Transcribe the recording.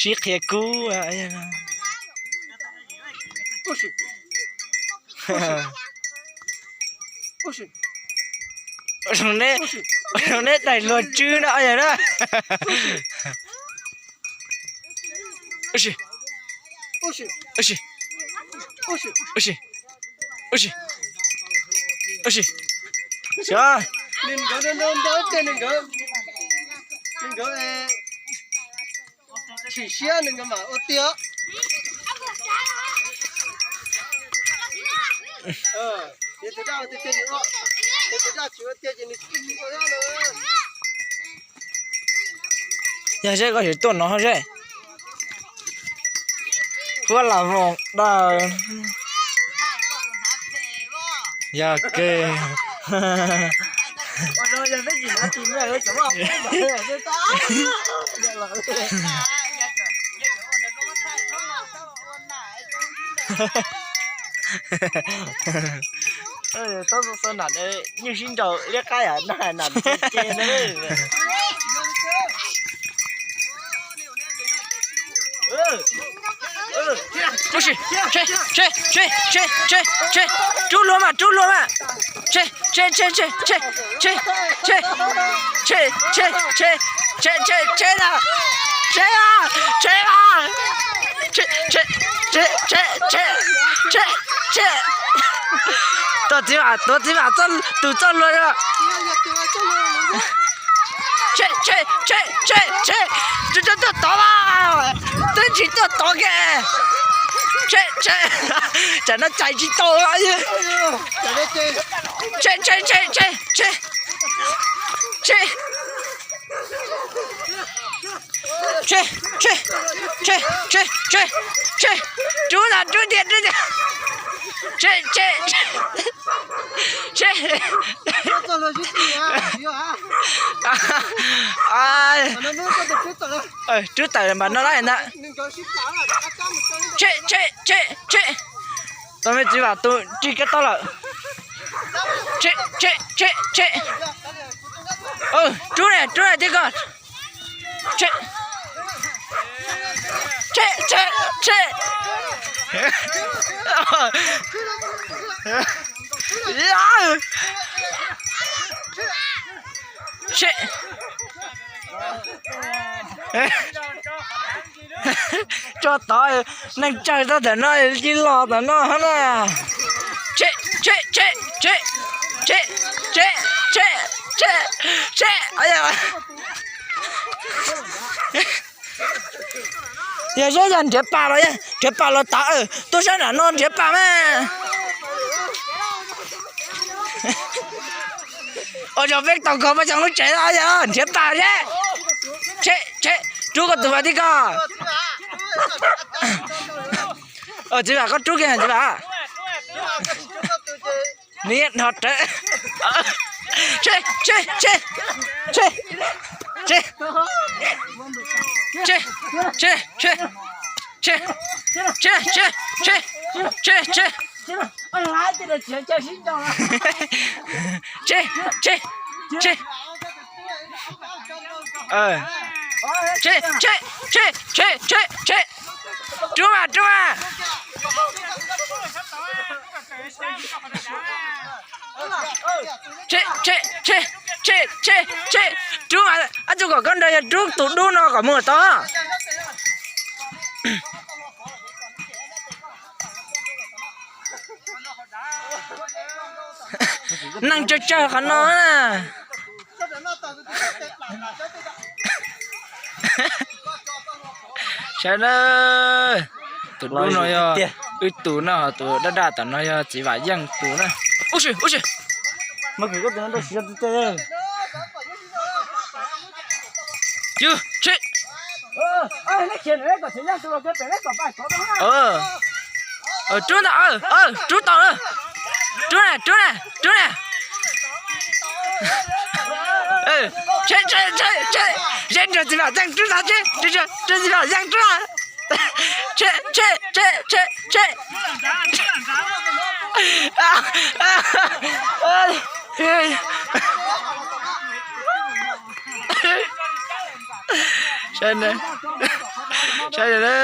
Sib qhia kub. Neb, neb daim hluas tswb no yog na. Ua si, ua si, ua si, ua si, ua si. Nws nkawd, nws nkawd, nws nkawd, nws nkawd, nws nkawd chim siab nws nkawd mam ua tiag. Yog tus daj ua tiag ces nws tsis ua tiag ces nws tsis ua tiag lawm. Yog seb koj tsis tuaj no seb. Huab lam voos daws. Yog ke. Txhob xav nam yeej sib nraus liab qab yam na, nam ce na. Ub si, tshe, tshe, tshe, tshe, tshe, tshe, rub luag mas, rub luag mas. Tshe, tshe, tshe, tshe, tshe, tshe, tshe, tshe, tshe, tshe, tshe, tshe, tshe, tshe na, tshe na, tshe na, tshe, tshe, tshe, tshe, tshe, tshe, tshe. Tuaj txiv mam, tuaj txiv mam, tus txoj hlua no. Tshe, tshe, tshe, tshe, tshe, tuaj tod mas, twb tsis tuaj tod ke. Tshe, tshe, tsam no cais tsis tau. Tshe, tshe, tshe, tshe, tshe, tshe, tshe, tshe, tshe, tshe, tshe, rub na, rub tiag, rub tiag. Tshe, tshe, tshe, tshe. Rub tawm npam no lawm ntag. Tshe, tshe, tshe, tshe. Tus me txiv vam tus rig kiag tau lawm. Tshe, tshe, tshe, tshe. Rub ne, rub ne tib ko. Tshe, tshe, tshe, tshe. Tshe. Tso tod, neeg tsawg tau tam no, cia los tam no na. Tshe, tshe, tshe, tshe, tshe, tshe, tshe, tshe, tshe. Yog seb yog nrhiav pas los, nrhiav pas los tod, tuaj sab nram no nrhiav pas mas. Ua yog peb tau kho peb cov lub tsev no yog nrhiav pas seb. Tshe, tshe, rub koj tus vas tib ko. Txiv vam koj rub kiag txiv vam. Nws yeej dhos rawv. Tshe, tshe, tshe, tshe, tshe, tshe, tshe, tshe, tshe, tshe, tshe, tshe, tshe, tshe, tshe, tshe. Tshe, tshe, tshe, tshe, tshe, tshe, tshe, tshe. Rub mas, rub mas. Tshe, tshe, tshe, tshe, tshe, tshe. Rub mas, ab tug kom koj nrog yog rub tus dub no kom mus tod. Neeg tsawg tsawg qhov no na. Saib na, tus dub no yog wb tus na, ho tus daj daj tom no yog txiv vam yeej tus na. Ub si, ub si. Yus, tshe. Rub ntag, rub tau na. Rub na, rub na, rub na. Tshe, tshe, tshe, tshe. Yeej nrog txiv vam yeej rub ntag, tshe, tshe, tshe, nrog txiv vam yeej rub ntag. Tshe, tshe, tshe, tshe, tshe. Saib na, saib na.